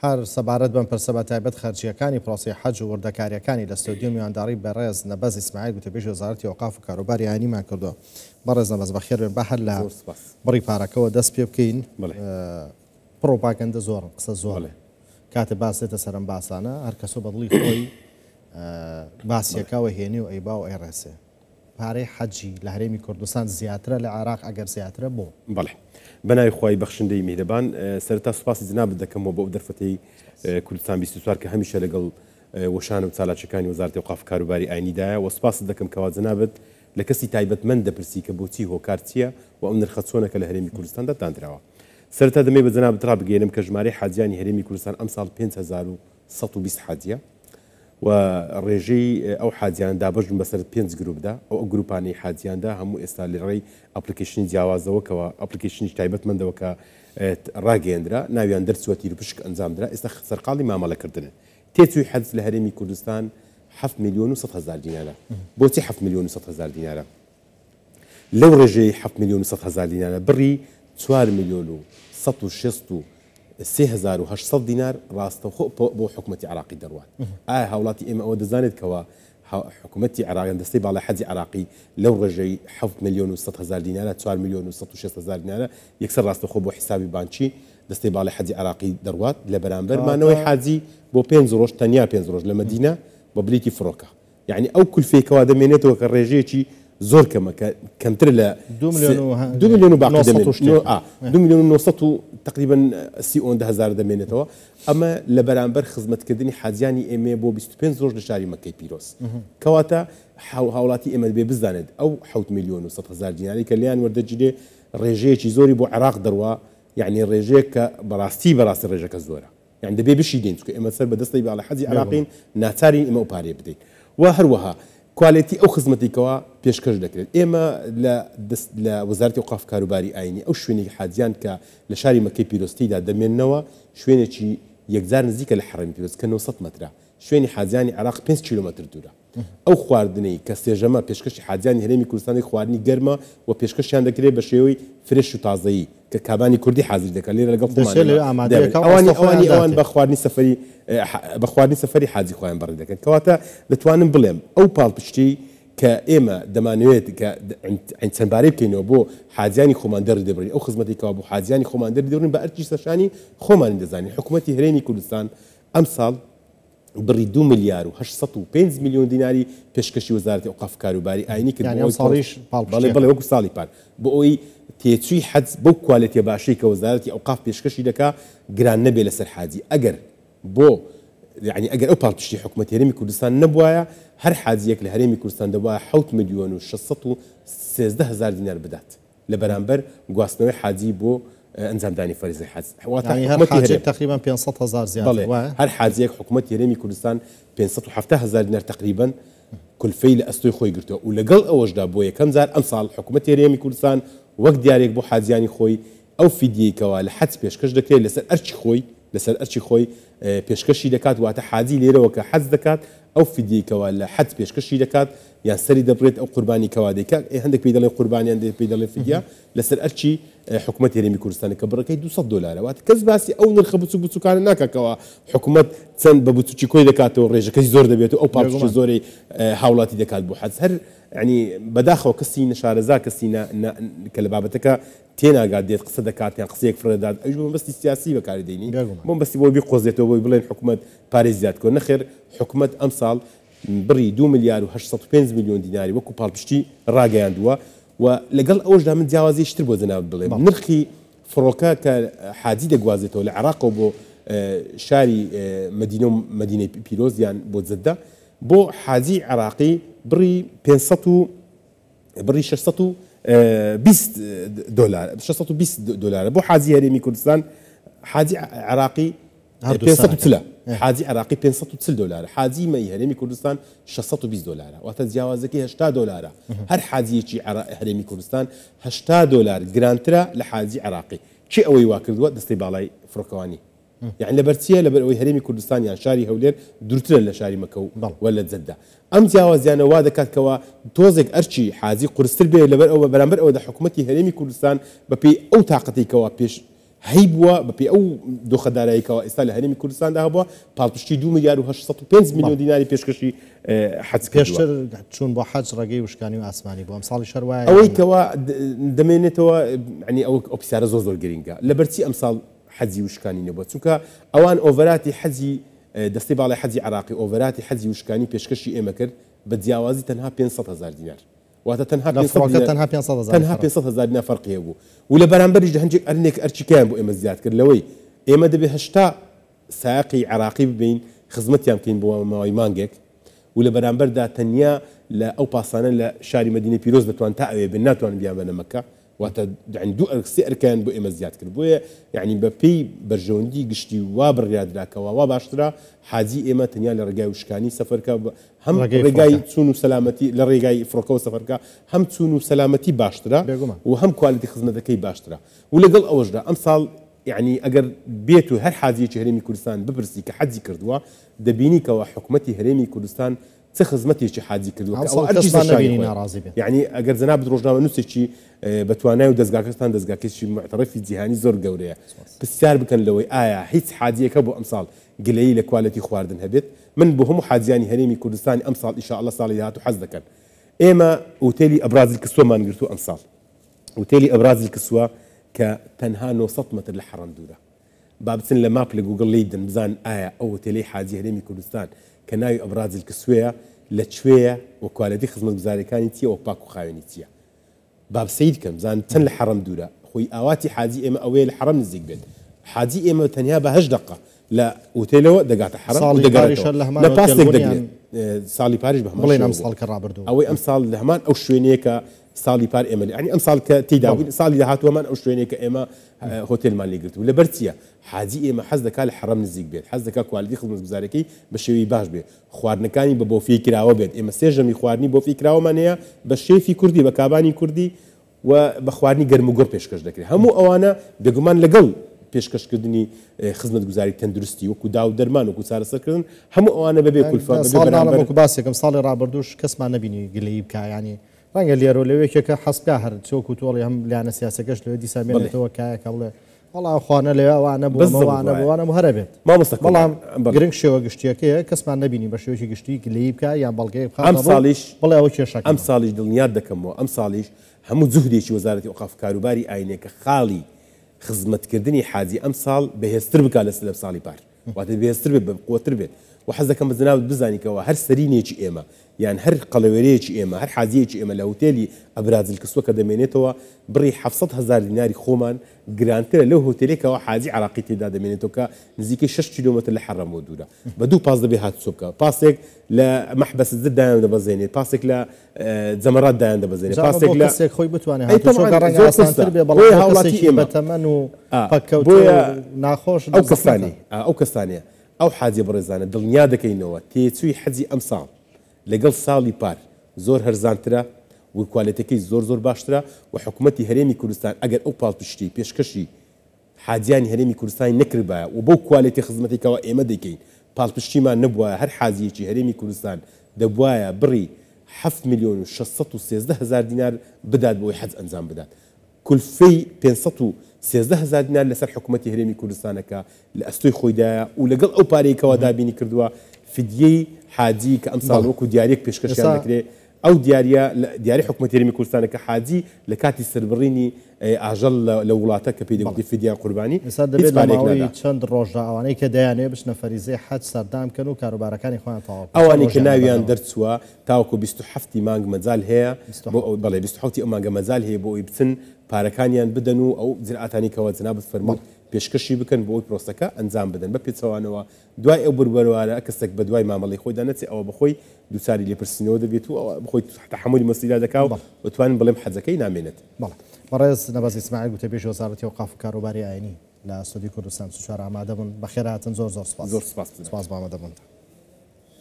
هەر سەبارەت بەم پرسە بە تایبەت خەرجییەکانی پرۆسەی حەج و وردەکارییەکانی لە ستۆدیۆ میوانداری بەڕێز نەبەز ئیسماعیل گوتەبێژی وەزارەتی ئەوقاف و کاروباری ئاینیمان کردووە. بەڕێز نەبەز بەخێر بێن. با هەر لە بڕی پارەکەوە دەست پێ بکەین. پڕۆپاگەندە زۆرن، قسە زۆرن. کاتێ باس دێتە سەر ئەم باسانە هەر کەسۆ بە دڵی خۆی باسیەکە و هێنی و ئەیبا و ئەیڕێسێ. پارەی حەجی لە هەرێمی کوردستان زیاترە لە عێراق ئەگەر زیاترە بۆ؟ بەڵێ. بەناوی خوای بەخشندەی میهرەبان سەرەتا سوپاسی جەنابت دەکەم و بۆ ئەو دەرفەتەی کوردستان 24 کە هەمیشە لەگەڵ وەشان و چالاکیەکانی وەزارەتی ئەوقاف و کاروباری ئاینیدایە و سوپاست دەکەم کەوا جەنابت لە کەسی تایبەتمەند دەپرسی کە بۆچی هۆکار چیە و ئەو نرخە چۆنە کە لە هەرێمی کوردستاندا داندراوە. سەرەتا دەمەوێت بە جەنابت ڕابگەیەنم کە ژمارەی حاجیانی هەرێمی کوردستان ئەمساڵ 5120 حاجیە. و ڕێژەی ئەو حاجیانە دابەش بوون بەسەر پێنج گروپدا، ئەو گروپانەی حاجیاندا هەموو ئێستا لە ڕێی application ی جیاوازەوە کەوا application ی تایبەتمەندەوە کە ڕاگەیەندرا ناویان دەرچووە تیروپشک ئەنجامدرا ئێستا سەرقاڵی مامەڵەکردنن. تێچووی حەج لە هەرێمی کوردستان 7,100,000 دینارە. بۆچی 7,100,000 دینارە؟ لەو ڕێژەیەی 7,100,000 دینارە بڕی 4,163,800 دینار ڕاستەوخۆ بۆ حکومەتی عێراقی دەڕوات. ئایا هاوڵاتی ئێمە ئەوە دەزانێت کەوا حکومەتی عێراق یان دەستەی باڵای حەجی عێراقی لەو ڕێژەی 7,100,000 دینارە 4,160,000 دینارە یەکسەر ڕاستەوخۆ بۆ حیسابی بانکی دەستەی باڵای حەجی عێراقی دەڕوات لە بەرامبەر مانەوەی حاجی بۆ پێنج ڕۆژ تەنیا پێنج ڕۆژ لە مەدینە بە بلیتی فڕۆکە. یەعنی ئەو کولفەی کەوا دەمێنێتەوە کە ڕێژەیەکی زۆر کەمە کە کەمترە لە دوو ملیۆن و باقی دەمێنێت دوو ملیۆن و نۆ سەد و تقریبا سی ئەوەندە هەزار دەمێنێتەوە. ئەمە لە بەرامبەر خزمەتکردنی حاجیانی ئێمەیە بۆ 25 ڕۆژ لە شاری مەککەی پیرۆز. کەواتە هاوڵاتی ئێمە دەبێ بزانێت ئەو 7,100,000 دینارەی کە لێیان وەردەگیرێ ڕێژەیەکی زۆری بۆ عێراق دەڕوا، یەعنی ڕێژەیەک کە بەڕاستی بەڕاستی ڕێژەکە زۆرە. یانی دەبێ بشی دەین چونکە ئێمە سەر بە دەستەی باڵای حەجی عێراقین ناچارین ئێمە ئەو پارەیە بدەین و هەروەها کوالێتی ئەو خزمەتی کەوا پێشکەش دەکرێت ئێمە لە دەست لە وەزارەتی ئەوقاف کاروباری ئاینی ئەو شوێنێکی حاجیان کە لە شاری مەکەی پیرۆز تێیدا دەمێننەوە شوێنێکی یەکجار نزیکە لە حەڕەمی پیرۆز کە 900 مەترە شوێنی حاجیانی عێراق 5 کیلۆمەتر دوورە. ئەو خواردنەی کە سێژەمە پێشکەشی حاجیانی هەرێمی کوردستان دەکرێت خواردنی گەرمە و پێشکەشیان دەکرێت بە شێوەی fresh و تازەیی کە کابانی کوردی حازری دەکات لێرە لەگەڵ خۆمان دەچێت لەوێ ئامادە دەبێت. دەکا و ئەوانی ڕاستەوخۆیان ئەوانی ئەوان داتێ. بە خواردنی سەفەری بە خواردنی سەفەری حاجی خۆیان بەڕێ دەکەن. کەواتە دەتوانم بڵێم ئەو پاڵپشتیەی کە ئێمە دەمانەوێت کە چەند بارەی بکەینەوە بۆ حاجیانی خۆمان دەری دەبڕین ئەو خزمەتەی کەوا بۆ حاجیانی خۆمان دەری دەبڕین بە ئەرکی سەرشانی خۆمانی دەزانین. حکومەتی هەرێمی کوردستان ئەمساڵ بڕی دوو ملیار و 805 ملیۆن دیناری پێشکەشی وەزارەتی ئەوقاف و کاروباری ئاینی کرد یانی بۆ ئەم ئەوەی ساڵیش بەڵێ پاڵپشتییەکە. بەڵێ وەکو ساڵی پار بۆ ئەوەی تێچووی حەج بەو کوالێتیە باشەی کە وەزارەتی ئەوقاف پێشکەشی دەکا گران نەبێ لەسەر حاجی ئەگەر بۆ یانی ئەگەر ئەو پاڵپشتی حکومەتی هەرێمی کوردستان نەبوایە هەر حاجیەک لە هەرێمی کوردستان دەبوایە 7,613,000 دینار بدات. لە بەرامبەر گواستنەوەی حاجی بۆ ئەنجامدانی فەریزەی حەج. واتە یانی هەر حکومەتی حاجیەک هەرێم. تەقریبەن 500 هەزار زیاتر بەڵێ، وایە؟ هەر حاجیەک حکومەتی هەرێمی کوردستان 570 هەزار دینار تەقریبەن کولفەی لە ئەستۆی خۆی گرتووە و لەگەڵ ئەوەشدا بۆ یەکەم جار ئەمساڵ حکومەتی هەرێمی کوردستان وەک دیارێک بۆ حاجیانی خۆی ئەو فیدیەی کەوا لە حەج پێشکەش دەکرێت لەسەر ئەرکی خۆی لەسەر ئەرکی خۆی پێشکەشی دەکات واتە حاجی لێرەوە کە حەج دەکات ئەو فیدیەی کەوا لە حەج پێشکەشی دەکات یان سەری دەبڕێت ئەو قوربانی کەوا دەیکات ئێ هەندێک پێی دەڵێن قوربانی هەندێک پێی دەڵێن فدیە لەسەر ئەرکی حکومەتی هەرێمی کوردستانە کە بڕەکەی 200 دۆلارە واتە کەس باسی ئەو نرخە بچوک بچوکانە ناکات کەوا حکومەت چەند بە بچوکی کۆی دەکاتەوە ڕێژەکەی زۆر دەبێت و ئەو پاڵپشتی بێگومان. زۆرەی هاوڵاتی دەکات بۆ حەج هەر یعنی بەداخەوە کەسی نەشارەزا کەسی کە لە بابەتەکە تێناگات دێت قسە دەکات یان قسەیەک فڕێ دەدات ئەویش بۆ مەبەستی سیاسی بەکاری دێنی بێگومان. بۆ مەبەستی بۆی بیقۆزێتەوە بۆی بڵێن حکومەت پارەی زیاد کردووە نەخێر حکومەت ئەمساڵ بڕی 2 ملیار و 805 ملیۆن دیناری وەکو پاڵپشتی ڕاگەیاندووە و لەگەڵ ئەوەشدا من جیاوازیی تر بۆ جەنابت بڵێم نرخی فڕۆکە کە حاجی دەگوازێتەوە لە عێراقەوە بۆ شاری مەدینە و مەدینەی پیرۆز یان بۆ جەدە بۆ حاجی عێراقی بڕی 500 و بڕی 620 دۆلار 620 دۆلارە بۆ حاجی هەرێمی کوردستان حاجی عێراقی 540 حاجی عێراقی 540 دۆلارە حاجی مەی هەرێمی کوردستان 620 دۆلارە واتە جیاوازەکەی 80 دۆلارە هەر حاجیەکی هەرێمی کوردستان 80 دۆلار گرانترە لە حاجی عێراقی کێ ئەوەی وا کردووە دەستەی باڵای فڕۆکەوانی یەعنی لەبەر چییە؟ لەبەر ئەوەی هەرێمی کوردستان یان شاری هەولێر دوورترە لە شاری مەکە و لە جەدە. ئەم جیاوازیانە وا دەکات کەوا تۆزێک ئەرکی حاجی قورستر بێ لەبەر ئەوە بەرامبەر ئەوەدا حکومەتی هەرێمی کوردستان بەپێی ئەو تاقەتەی کەوا پێش هەیبووە بەپێی ئەو دۆخە دارایی کەوا ئێستا لە هەرێمی کوردستاندا هەبووە پاڵپشتی 2 ملیار و 805 میلیۆن دیناری پێشکەشی حەج کردووە. پێشتر چوون بۆ حەج ڕێگەی وشکانی و ئاسمانی بوو، ئەمساڵیش هەر وایە ئەوەی یان؟ کەوا دەمێنێتەوە یانی ئەو پرسیارە زۆر زۆر گرینگە لەبەرچی ئەمساڵ حەجی وشکانی نەبووە؟ چونکە ئەوان ئۆڤەراتی حەجی دەستەی باڵای حەجی عێراقی ئۆڤەراتی حەجی وشکانی پێشکەشی ئێمە کرد بە جیاوازی تەنها 500 هەزار دینار. واتە تەنها لە فڕۆکە تەنها 500 هەزار تەنها 500 هەزار دینار فەرقی هەبوو و لە بەرامبەریشدا هەندێک ئەرنێک ئەرچیکەیان بۆ ئێمە زیاد کرد لەوەی ئێمە دەبێ 80 سایەقی عێراقی ببین خزمەتیان بکەین بۆ ماوەی مانگێک و لە بەرامبەردا تەنیا لە ئەو پاسانە لە شاری مەدینەی پیرۆز دەتوان تا ئەوێ بن ناتوانن بیانبەنە مەکە واتە یانی دوو ئەرک سێ ئەرکیان بۆ ئێمە زیاد کرد بۆیە یانی بە پێی بەرژەوەندی گشتی وا بڕیاردرا کەوا وا باشترە حاجی ئێمە تەنیا لە ڕێگای وشکانی سەفەر کا هەم ڕێگەی ڕێگای فڕۆکە. چوون و سەلامەتی لە ڕێگای فڕۆکەوە سەفەر کا هەم چوون و سەلامەتی باشترە بێگومان. و هەم quality خزمەتەکەی باشترە و لەگەڵ ئەوەشدا ئەمساڵ یانی ئەگەر بێت و هەر حاجیەکی هەرێمی کوردستان بپرسی کە حەجی کردووە دەبینی کەوا حکومەتی هەرێمی کوردستان چ خزمەتێکی حاجی کردووە کە ئەوە ئەمساڵ ئەرکی کەسمان سەرشانی نەبینی خۆیە. ناڕازی بێت. یەعنی ئەگەر جەنابت ڕۆژنامەنووسێکی بە توانای و دەزگاکەتان دەزگاکێکی موعتەرەفی جیهانی زۆر گەورەیە پرسیار بکەن لەوەی ئایا هیچ حاجیەک هەبوو ئەمساڵ گلەیی لە quality خواردن هەبێت؟ من بۆ هەموو حاجیانی هەرێمی کوردستانی ئەمساڵ ئیشاڵڵە ساڵی داهاتوو حەز دەکەن ئێمە ئوتێلی ئەبراج الکسوەمان گرتوو ئەمساڵ ئوتێلی ئەبراج الکسوە کە تەنها 900 مەتر لە حەڕەم دوورە با بچن لە map لە گوگڵ لێی بدەن بزانن ئایا ئەو هۆتێلەی حاجی هەرێمی کوردستان کە ناوی ئەبراج الکسوەیە لە کوێیە و quality خزمەتگوزاریەکانی چیە و پاک و خاوێنی چیە با سەیر کەن بزانن چەند لە حەڕەم دوورە خۆی ئاواتی حاجی ئێمە ئەوەیە لە حەڕەم نزیک بێت حاجی ئێمە تەنیا بە هەشت دەقە لە ئوتێلەوە دەگاتە حەڕەم و ساڵی پاریش دەگەڕێتەوە هەر لە هەمان لە ئۆتێل پاسێک بوون دەگرێت یان ساڵی پاریش بە هەمان بڵێن شێوە ئەم بوو ساڵ کە ڕابردوو ئەوەی ئەم ساڵ لە هەمان ئەو شوێنەیە کە ساڵی پار ئێمە یانی ئەم ساڵ کە تێیدا بەڵێ بووین ساڵی داهاتوو هەمان ئەو شوێنەیە کە ئێمە هۆتێلمان لێ گرتبوو لەبەر چییە؟ حاجی ئێمە حەز دەکات لە حەڕەم نزیک بێت، حەز دەکات quality خزمەتگوزاریەکەی بە شێوەی باش بێت، خواردنەکانی بە بۆفیەی کراوە بێت، ئێمە سێ ژەمی خواردنی بۆفیەی کراوەمان هەیە بە شێفی کوردی، بە کابانی کوردی و بە خواردنی گەرم و گوڕ پێشکەش دەکرێت. هەموو ئەوانە بێگومان لەگەڵ پێشکەشکردنی خزمەتگوزاری تەندروستی وەکو داو و دەرمان وەکو چارەسەرکردن، هەموو ئەوانە بەبێ کولفە، بەبێ ساڵ ناڵێم بەرامبەر. وەکو باسێکم ساڵی ڕابردووش کەسمان نەبینی گلەیی بکا، یانی ڕەنگە لێرە و لەوێ یەکێکە حەز بکا هەر چ وەکو تۆڵی هەم لایەنە سیاسەکەش لەوێ دیسان بێنێتەوە کایەکە بڵێ وەڵا ئەو خوانە لەوێ ئەوانە بوو، ئەمە وانە بوو، وانە بوو، هەر ئەبێت. مامۆستا کۆمار، بەڵام بەڵێ. گرنگ شێوە گشتییەکەیە، کەسمان نەبینی بە شێوەیەکی گشتی گلەیی بکا یان بەڵگەیەک بخاتە ڕوو ئەمساڵیش بڵێ ئەوە کێشەکەمە. ئەمساڵیش دڵنیات دەکەمەوە، ئەمساڵیش هەموو جوهدێکی وەزارەتی ئەوقاف کاروباری ئاینیە کە خاڵی خزمەتکردنی حاجی ئەمساڵ بەهێزتر بکات لە ساڵی پار. واتە بەهێزتر بێت، بەقوەتر بێت. وە حەز دەکەم بە جەنابت بزانی کەوا هەر سەرینێکی ئێمە یان هەر قەڵەوێرەیەکی ئێمە، هەر حاجییەکی ئێمە لە هوتێلی ئەبراج الکسوە کە دەمێنێتەوە بڕی 700 هەزار دیناری خۆمان گرانترە لەو هوتێلەی کەوا حاجی عێراقی تێدا دەمێنێتەوە کە نزیکەی 6 کیلۆمەتر لە حەڕەمەوە دوورە. بە دوو پاس دەبێ هاتوچۆ بکا. پاسێک لە مەحبەس زد دایان دەبەزێنێت، پاسێک لە جەمەرات دایان دەبەزێنێت، جا ئەمە پاسێک بۆ لە کەسێک خۆی بتوانێت ئەی هاتوچۆ تەبعەن بکا ڕەنگە زۆر ئاسانتر قورسە. بێ، بەڵام بۆیە بۆ هاوڵاتی کەسێکی ئێمە بەتەمەن و پەککەوتە و بۆیە ناخۆش ئەو زەحمەتە. کەسانەی ئەو کەسانەیە ئەو حاجیە بەڕێزانە دڵنیا دەکەینەوە تێچووی حەجی ئەمساڵ لەگەڵ ساڵی پار زۆر هەرزانترە و quality ەکەی زۆر زۆر باشترە و حکومەتی هەرێمی کوردستان ئەگەر ئەو پاڵپشتیەی پێشکەشی حاجیانی هەرێمی کوردستانی نەکردبایە و بەو quality خزمەتەی کەوا ئێمە دەیکەین پاڵپشتیمان نەبوایە هەر حاجیەکی هەرێمی کوردستان دەبوایە بڕی 7,613,000 دینار بدات بۆ ئەوەی حەج ئەنجام بدات. کولفەی 513 هەزار دینار لەسەر حکومەتی هەرێمی کوردستانە کە لە ئەستۆی خۆیدایە و لەگەڵ ئەو پارەی کەوا دابینی کردووە فدیەی حاجی کە ئەمساڵ وەکو دیاریەک پێشکەشیان دەکرێت ئەو دیاریە دیاری حکومەتی هەرێمی کوردستانە کە حاجی لە کاتی سەربڕینی ئاژەڵ لە وڵاتە کە پێی دەگوترێت فدیە قوربانی ئێستا هیچ دەبێت لە پارەیەک ماوەی نادا. چەند ڕۆژدا ئەوانەی کە دەیانەوێت بچنە فەریزەی حەج سەردان بکەن و کاروبارەکانی خۆیان تەواو بکەن. چەند ئەوانەی کە ڕۆژیان ناویان لەبەردەمە؟ دەرچووە تاوەکو 27 ی مانگ مەجال هەیە بۆ 27. ئەوەی بەڵێ 27 ی ئەو مانگە مەجال هەیە بۆ ئەوەی بچن پارەکانیان بدەن و ئەو ئیجرائاتانەی کەوا جەنابت فەرمووت پێشکەشی بکەن بۆ ئەوەی پرۆسەکە ئەنجام بدەن بە پێچەوانەوە دوای ئەو بڕبڕوارە کەسێک بەدوای مامەڵەی خۆیدا نەچێت ئەوە بەخۆی دووچاری لێپرسینەوە دەبێت و ئەوە بەخۆی تەحەمولی مەسئولیات دەکا و دەتوانم بڵێم حەجەکەی نامێنێت. بەڵێ بەڕێز نەبەز ئیسماعیل گوتەبێژی وەزارەتی ئەوقاف و کاروباری ئاینی لە ستۆدیۆی کوردستان 24 ئامادە بوون. بەخێرهاتن، زۆر زۆر سپاس. زۆر سپاس. سپاس بۆ ئامادەبوونتان.